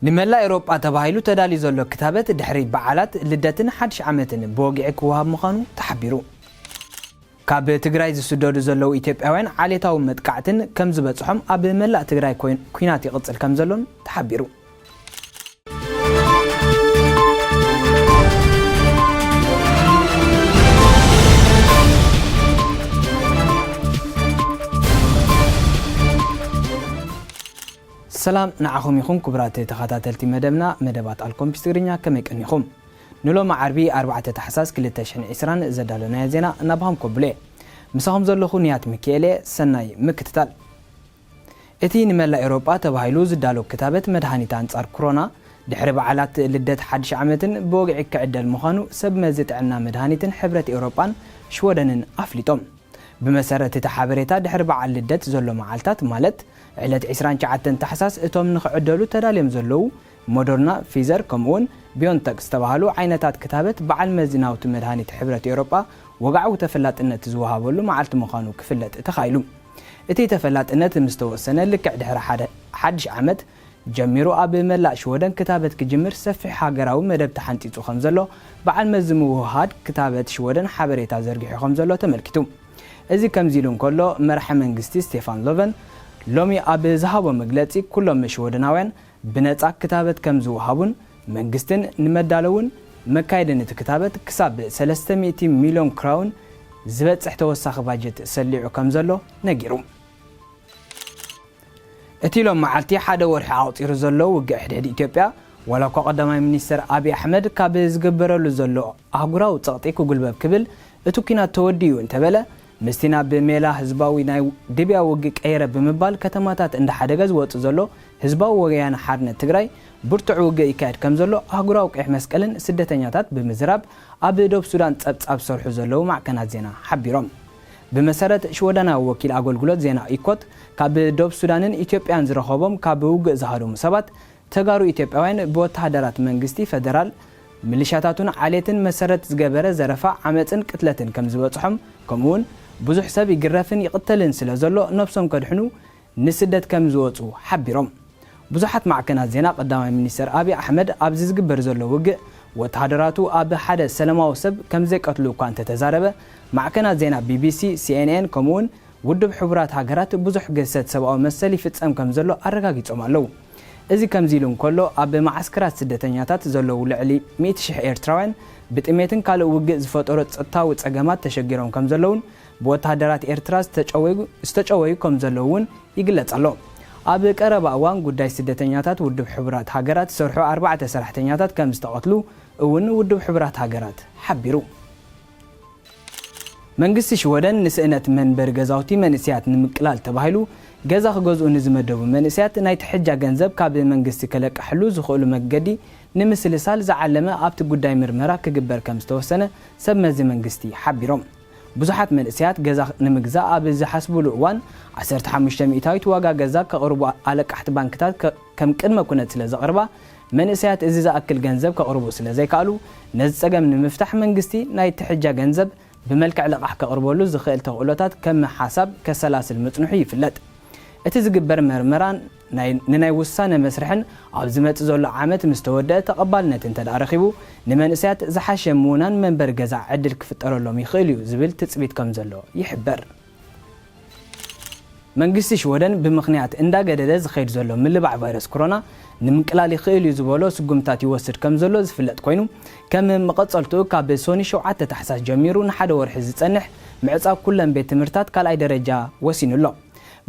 ንመላእ ኤውሮጳ ተባሂሉ ተዳልዩ ዘሎ ክታበት ድሕሪ በዓላት ልደትን ሓድሽ ዓመትን ብወግዒ ክወሃብ ምዃኑ ተሓቢሩ። ካብ ትግራይ ዝስደዱ ዘለዉ ኢትዮጵያውያን ዓሌታዊ መጥቃዕትን ከም ዝበጽሖም ኣብ መላእ ትግራይ ኮይን-፣ ኲናት ይቕጽል ከም ዘሎን ተሓቢሩ። ሰላም ንዓኹም ይኹን ክቡራት ተኸታተልቲ መደብና፣ መደባት ኣልኮምፒስ ትግርኛ ከመይ ቀኒኹም? ንሎሚ ዓርቢ ኣርባዕተ ታሕሳስ ክልተ ሽሕን ዕስራን ዘዳለናዮ ዜና እናብሃም ኮብሌ። ምሳኹም ዘለኹ ንያት ሚካኤል እየ። ሰናይ ምክትታል። እቲ ንመላእ ኤውሮጳ ተባሂሉ ዝዳሎ ክታበት መድሃኒት ኣንጻር ኮሮና ድሕሪ በዓላት ልደት ሓድሽ ዓመትን ብወግዒ ክዕደል ምዃኑ ሰብ መዚ ጥዕና መድሃኒትን ሕብረት ኤውሮጳን ሽወደንን ኣፍሊጦም። ብመሰረት እቲ ሓበሬታ ድሕሪ በዓል ልደት ዘሎ መዓልታት ማለት ዕለት ዕስራን ትሽዓተን ታሕሳስ እቶም ንኽዕደሉ ተዳልዮም ዘለዉ ሞደርና፣ ፊዘር ከምኡውን ቢዮንተክ ዝተባህሉ ዓይነታት ክታበት በዓል መዚ ናውቲ መድሃኒት ሕብረት ኤውሮጳ ወግዓዊ ተፈላጥነት ዝወሃበሉ መዓልቲ ምዃኑ ክፍለጥ ተኻኢሉ። እቲ ተፈላጥነት ምስ ተወሰነ ልክዕ ድሕሪ ሓደ ሓድሽ ዓመት ጀሚሩ ኣብ መላእ ሽወደን ክታበት ክጅምር ሰፊሕ ሃገራዊ መደብ ተሓንጺጹ ከም ዘሎ በዓል መዚ ምውህሃድ ክታበት ሽወደን ሓበሬታ ዘርጊሑ ከም ዘሎ ተመልኪቱ። እዚ ከምዚ ኢሉ እንከሎ መራሒ መንግስቲ ስቴፋን ሎቨን ሎሚ ኣብ ዝሃቦ መግለጺ ኩሎም ሽወደናውያን ብነጻ ክታበት ከም ዝወሃቡን መንግስትን ንመዳለውን መካየድን እቲ ክታበት ክሳብ ሰለስተ ሚእቲ ሚልዮን ክራውን ዝበጽሕ ተወሳኺ ባጀት ሰሊዑ ከም ዘሎ ነጊሩ። እቲ ሎም መዓልቲ ሓደ ወርሒ ኣቑጺሩ ዘሎ ውግእ ሕድሕድ ኢትዮጵያ፣ ዋላ እኳ ቀዳማይ ሚኒስተር ኣብይ ኣሕመድ ካብ ዝግበረሉ ዘሎ ኣህጉራዊ ጸቕጢ ክጉልበብ ክብል እቲ ኲናት ተወዲኡ እንተበለ፣ ምስቲ ናብ ሜላ ህዝባዊ ናይ ድብያ ውግእ ቀይረ ብምባል ከተማታት እንዳሓደገ ዝወጽእ ዘሎ ህዝባዊ ወያነ ሓርነት ትግራይ ብርቱዕ ውግእ ይካየድ ከም ዘሎ ኣህጉራዊ ቀይሕ መስቀልን ስደተኛታት ብምዝራብ ኣብ ዶብ ሱዳን ጸብጻብ ዝሰርሑ ዘለዉ ማዕከናት ዜና ሓቢሮም። ብመሰረት ሽወደናዊ ወኪል ኣገልግሎት ዜና ኢኮት፣ ካብ ዶብ ሱዳንን ኢትዮጵያን ዝረኸቦም ካብ ውግእ ዝሃደሙ ሰባት ተጋሩ ኢትዮጵያውያን ብወተሃደራት መንግስቲ ፈደራል፣ ሚሊሻታቱን ዓሌትን መሰረት ዝገበረ ዘረፋ፣ ዓመፅን ቅትለትን ከም ዝበፅሖም፣ ከምኡውን ብዙሕ ሰብ ይግረፍን ይቕተልን ስለ ዘሎ ነብሶም ከድሕኑ ንስደት ከም ዝወፁ ሓቢሮም። ብዙሓት ማዕከናት ዜና ቀዳማይ ሚኒስተር ኣብይ ኣሕመድ ኣብዚ ዝግበር ዘሎ ውግእ ወተሃደራቱ ኣብ ሓደ ሰላማዊ ሰብ ከም ዘይቀትሉ እኳ እንተተዛረበ፣ ማዕከናት ዜና ቢቢሲ፣ ሲኤንኤን ከምኡውን ውድብ ሕቡራት ሃገራት ብዙሕ ግህሰት ሰብኣዊ መሰል ይፍጸም ከም ዘሎ ኣረጋጊጾም ኣለዉ። እዚ ከምዚ ኢሉ እንከሎ፣ ኣብ መዓስከራት ስደተኛታት ዘለዉ ልዕሊ ሚእቲ ሽሕ ኤርትራውያን ብጥሜትን ካልእ ውግእ ዝፈጠሮ ጸጥታዊ ጸገማት ተሸጊሮም ከም ዘለዉን ብወተሃደራት ኤርትራ ዝተጨወዩ፣ ዝተጨወዩ ከም ዘለዉ እውን ይግለጽ ኣሎ። ኣብ ቀረባ እዋን ጉዳይ ስደተኛታት ውድብ ሕቡራት ሃገራት ዝሰርሑ ኣርባዕተ ሰራሕተኛታት ከም ዝተቐትሉ እውን ውድብ ሕቡራት ሃገራት ሓቢሩ። መንግስቲ ሽወደን ንስእነት መንበሪ ገዛውቲ መንእሰያት ንምቅላል ተባሂሉ ገዛ ክገዝኡ ንዝመደቡ መንእሰያት ናይ ትሕጃ ገንዘብ ካብ መንግስቲ ከለቃሕሉ ዝኽእሉ መገዲ ንምስልሳል ዝዓለመ ኣብቲ ጉዳይ ምርመራ ክግበር ከም ዝተወሰነ ሰብ መዚ መንግስቲ ሓቢሮም። ብዙሓት መንእሰያት ገዛ ንምግዛእ ኣብ ዝሓስብሉ እዋን፣ ዓሰርተ ሓሙሽተ ሚእታዊት ዋጋ ገዛ ከቕርቡ ኣለቃሕቲ ባንክታት ከ-፣ ከም ቅድመ ኩነት ስለ ዘቕርባ፣ መንእሰያት እዚ ዝኣክል ገንዘብ ከቕርቡ ስለ ዘይከኣሉ፣ ነዚ ጸገም ንምፍታሕ መንግስቲ ናይ ትሕጃ ገንዘብ ብመልክዕ ልቓሕ ከቕርበሉ ዝኽእል ተኽእሎታት ከም ሓሳብ ከሰላስል ምጽንሑ ይፍለጥ። እቲ ዝግበር መርመራ ናይ፣ ንናይ ውሳነ መስርሕን ኣብ ዝመጽእ ዘሎ ዓመት ምስ ተወደአ ተቐባልነት እንተ ደኣ ረኺቡ፣ ንመንእሰያት ዝሓሸ ምውናን መንበሪ ገዛ ዕድል ክፍጠረሎም ይኽእል እዩ ዝብል ትጽቢት ከም ዘሎ ይሕበር። መንግስቲ ሽወደን ብምኽንያት እንዳገደደ ዝኸይድ ዘሎ ምልባዕ ቫይረስ ኮሮና ንምቅላል ይኽእል እዩ ዝበሎ ስጉምታት ይወስድ ከም ዘሎ ዝፍለጥ ኮይኑ፣ ከም መቐጸልትኡ ካብ ሶኒ ሸውዓተ ታሕሳስ ጀሚሩ ንሓደ ወርሒ ዝጸንሕ ምዕጻው ኩለን ቤት ትምህርታት ካልኣይ ደረጃ ወሲኑ ኣሎ።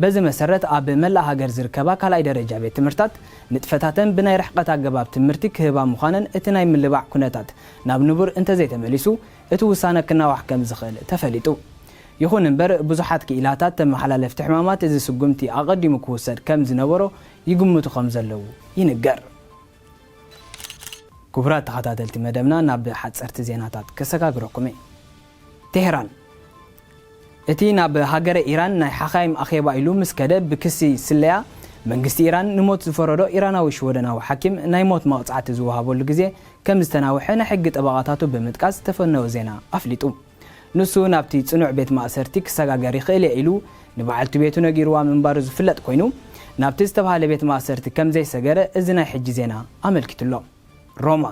በዚ መሰረት ኣብ መላእ ሃገር ዝርከባ ካልኣይ ደረጃ ቤት ትምህርታት ንጥፈታተን ብናይ ርሕቀት ኣገባብ ትምህርቲ ክህባ ምዃነን እቲ ናይ ምልባዕ ኩነታት ናብ ንቡር እንተዘይተመሊሱ እቲ ውሳነ ክናዋሕ ከም ዝኽእል ተፈሊጡ። ይኹን እምበር ብዙሓት ክኢላታት ተመሓላለፍቲ ሕማማት እዚ ስጉምቲ ኣቐዲሙ ክውሰድ ከም ዝነበሮ ይግምቱ ከም ዘለዉ ይንገር። ክቡራት ተኸታተልቲ መደብና ናብ ሓፀርቲ ዜናታት ከሰጋግረኩም እየ። ቴህራን፣ እቲ ናብ ሃገረ ኢራን ናይ ሓኻይም ኣኼባ ኢሉ ምስ ከደ ብክሲ ስለያ መንግስቲ ኢራን ንሞት ዝፈረዶ ኢራናዊ ሽወደናዊ ሓኪም ናይ ሞት መቕጻዕቲ ዝወሃበሉ ግዜ ከም ዝተናውሐ ናይ ሕጊ ጠበቓታቱ ብምጥቃስ ዝተፈነወ ዜና ኣፍሊጡ። ንሱ ናብቲ ጽኑዕ ቤት ማእሰርቲ ክሰጋገር ይኽእል እየ ኢሉ ንበዓልቲ ቤቱ ነጊርዋ ምንባሩ ዝፍለጥ ኮይኑ፣ ናብቲ ዝተባህለ ቤት ማእሰርቲ ከም ዘይሰገረ እዚ ናይ ሕጂ ዜና ኣመልኪቱ ኣሎ። ሮማ።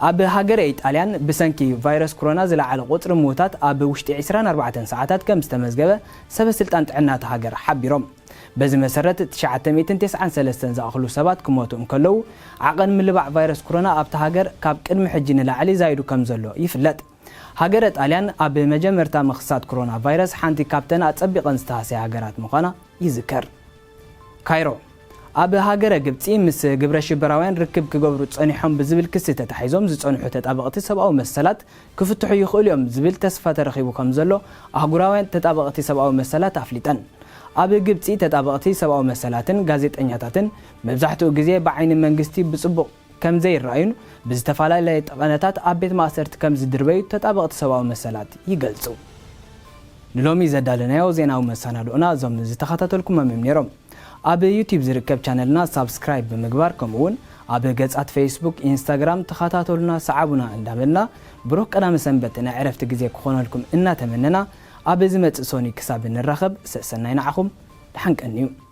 ኣብ ሃገረ ኢጣልያን ብሰንኪ ቫይረስ ኮሮና ዝለዓለ ቁጽሪ ምዉታት ኣብ ውሽጢ ዕስራን ኣርባዕተን ሰዓታት ከም ዝተመዝገበ ሰበ ስልጣን ጥዕና እታ ሃገር ሓቢሮም። በዚ መሰረት ትሽዓተ ሚእትን ተስዓን ሰለስተን ዝኣኽሉ ሰባት ክሞቱ እንከለዉ፣ ዓቐን ምልባዕ ቫይረስ ኮሮና ኣብታ ሃገር ካብ ቅድሚ ሕጂ ንላዕሊ ዛይዱ ከም ዘሎ ይፍለጥ። ሃገረ ጣልያን ኣብ መጀመርታ ምኽሳት ኮሮና ቫይረስ ሓንቲ ካብተን ኣጸቢቐን ዝተሃሰያ ሃገራት ምዃና ይዝከር። ካይሮ። ኣብ ሃገረ ግብጺ ምስ ግብረ ሽበራውያን ርክብ ክገብሩ ጸኒሖም ብዝብል ክሲ ተታሒዞም ዝጸንሑ ተጣበቕቲ ሰብኣዊ መሰላት ክፍትሑ ይኽእሉ እዮም ዝብል ተስፋ ተረኺቡ ከም ዘሎ ኣህጉራውያን ተጣበቕቲ ሰብኣዊ መሰላት ኣፍሊጠን። ኣብ ግብጺ ተጣበቕቲ ሰብኣዊ መሰላትን ጋዜጠኛታትን መብዛሕትኡ ግዜ ብዓይኒ መንግስቲ ብጽቡቕ ከም ዘይረኣዩን ብዝተፈላለየ ጠቐነታት ኣብ ቤት ማእሰርቲ ከም ዝድርበዩ ተጣበቕቲ ሰብኣዊ መሰላት ይገልጹ። ንሎሚ ዘዳለናዮ ዜናዊ መሰናድኦና እዞም ዝተኸታተልኩሞም እዮም ነይሮም። ኣብ ዩቲዩብ ዝርከብ ቻነልና ሳብስክራይብ ብምግባር፣ ከምኡውን ኣብ ገጻት ፌስቡክ፣ ኢንስታግራም ተኸታተሉና፣ ሰዓቡና እንዳበልና፣ ብሩኽ ቀዳመ ሰንበት ናይ ዕረፍቲ ግዜ ክኾነልኩም እናተመነና፣ ኣብ ዝመጽእ ሶኒ ክሳብ እንራኸብ ሰሰናይ ንዓኹም፣ ደሓን ቀንዩ።